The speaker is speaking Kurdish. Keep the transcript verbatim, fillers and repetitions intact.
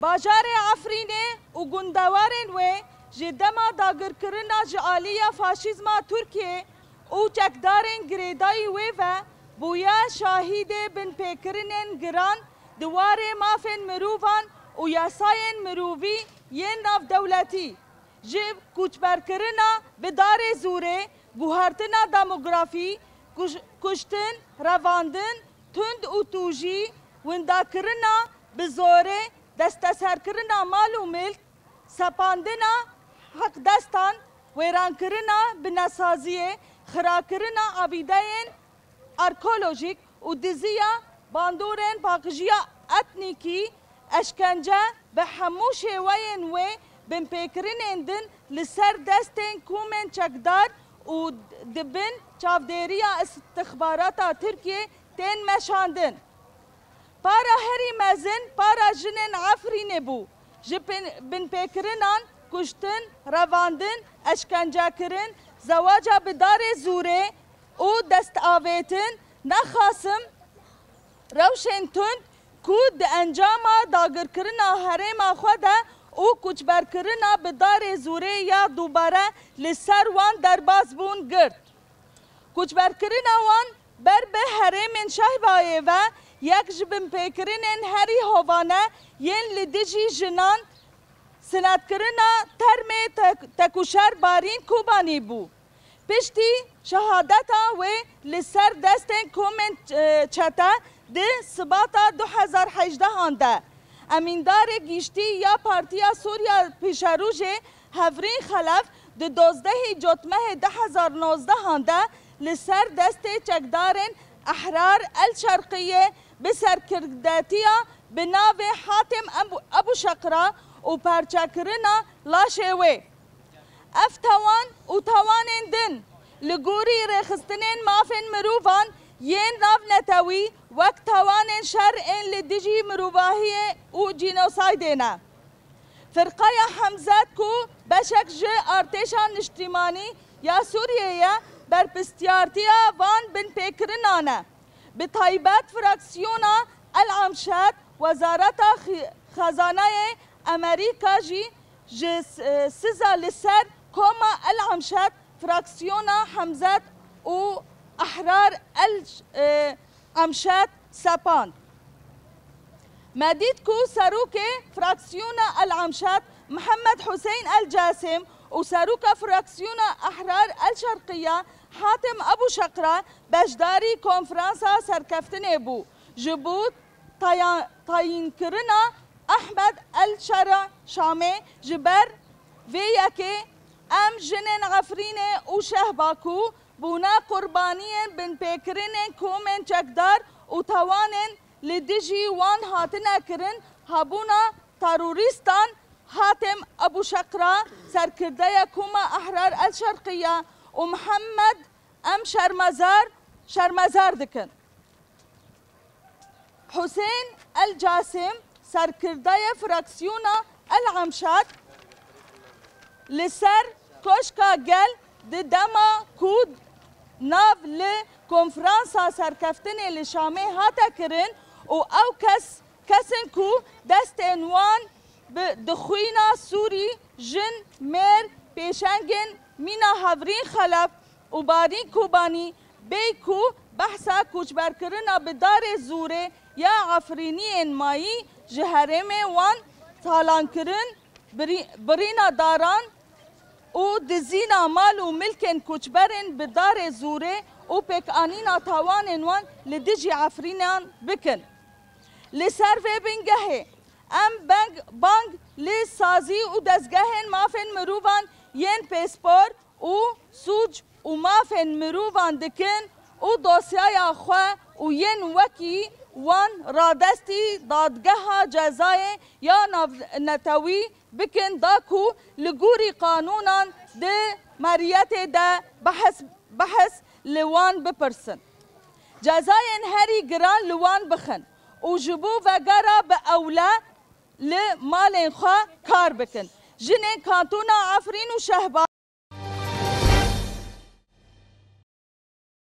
Bajarê Efrînê û gundewarên wê ji dema dagirkirina ji alî ya faşîzma Tirkiyê û çekdarên girêdayî wê ve bûye şahîdê binpêkirinên giran di warê mafên mirovan û yasayên mirovî yên navdewletî, ji koçberkirina bi darê zorê, guhertina demografî, kuj-, kuştin, revandin, tund û tûjî, windakirina bi zorê, desteserkirina mal û milk, sepandina heqdestan, wêrankirina binesaziyê, xirakirina abîdeyên arkeolojîk û diziya bandorên paqijiya etnîkî, eşkence bi hemû şêweyên wê binpêkirinên din li ser destên komên çekdar û di bin çavdêriya îstixbarata Tirkiyê tên meşandin. Para herî mezin para jinên Efrînê bû. Ji bin-, binpêkirinan kuştin, revandin, eşkencekirin, zewaca bi darê zorê û destavêtin nexasim rewşên tund ku di encama dagirkirina herêma xwe de û koçberkirina bi darê zorê ya dubare li ser wan derbas bûn girt. Koçberkirina wan ber bi herêmên Şehbayê ve yek ji binpêkirinên herî hovane yên li dijî jinan sinetkirina termê tek-, tekûşer Barîn Kobanî bû. Piştî şehadeta wê li ser destên komên, e, çete di Sibata du hezar hejdehan de, emîndarê giştî ya Partiya Sûriya Pêşerojê Hevrîn Xelef di dozdehê Cotmehê du hezar nozdehan de li ser destê çekdarên Ehrar El Şerqiyê bi serkirdetiya bi navê Hatim Ebu, Ebu Şeqra û parçekirina laşê wê. Ev tawan û tawanên din li gorî rêxistinên mafên mirovan yên navnetewî wek tawanên şer ên li dijî mirovahiyê û cînosaydê ne. Firqeya Hemzet ku beşek ji artêşa niştîmanî ya Sûriyê ye, berpirsiyartiya van binpêkirinan e. Bi taybet fraksiyona El Amşet, Wezareta Xi-, Xezanayê Amerîka jî ji s-, e, siza li ser koma El Amşet, fraksiyona Hemzet û Ehrar El, e, Amşet sepand. Me dît ku serokê fraksiyona El Amşet Mihemed Huseyîn El Casim û seroka fraksiyona Ehrar El Şerqiya Hatim Ebu Şeqra beşdarî konferansa serkeftinê bû. Ji bo taya-, tayînkirina Ehmed El Şera Şamê ji ber vê yekê em jinên Efrînê û Şehba ku bûne qurbaniyên binpêkirinên komên çekdar û tawanên li dijî wan hatine kirin, hebûna terorîstan Hatem Ebu Şeqra, serkirdeya Koma Ehrar El Şerqiya û Mihemed em şermezar, şermezar dikin. Husên El Casim, serkirdeyê fraksiyona El Amşad, li ser Koşka Gel di dema ku nav li konferansa serkeftinê li Şamê hate kirin û ew kes, kesin ku destên wan bi, di xwîna Sûrî, jin, mêr, pêşengên mîna Hevrîn Xelef û Barîn Kobanî, bêyî ku behsa koçberkirina bi darê zûrê ya Efrîniyên mayî ji herêmê wan talankirin, birî-, birîna daran û dizîna mal û milkên koçberên bi darê zûrê û pêkanîna tawanên wan li dijî Efrînan bikin. Li ser vê bingehê em beng, bang li sazî û dezgehên mafên mirovan yên pêspor û sûc û mafên mirovan dikin û dosyaya xwe û yên wekî wan radestî Dadgeha Cezayê ya Navnetewî bikin, da ku li gorî qanûnan di meriyetê de behs, behs li wan bipirsin. Cezayên herî giran li wan bixin û ji bo vegera bi ewle li malên xwe kar bikin. Jinên Kantona Efrîn û Şehba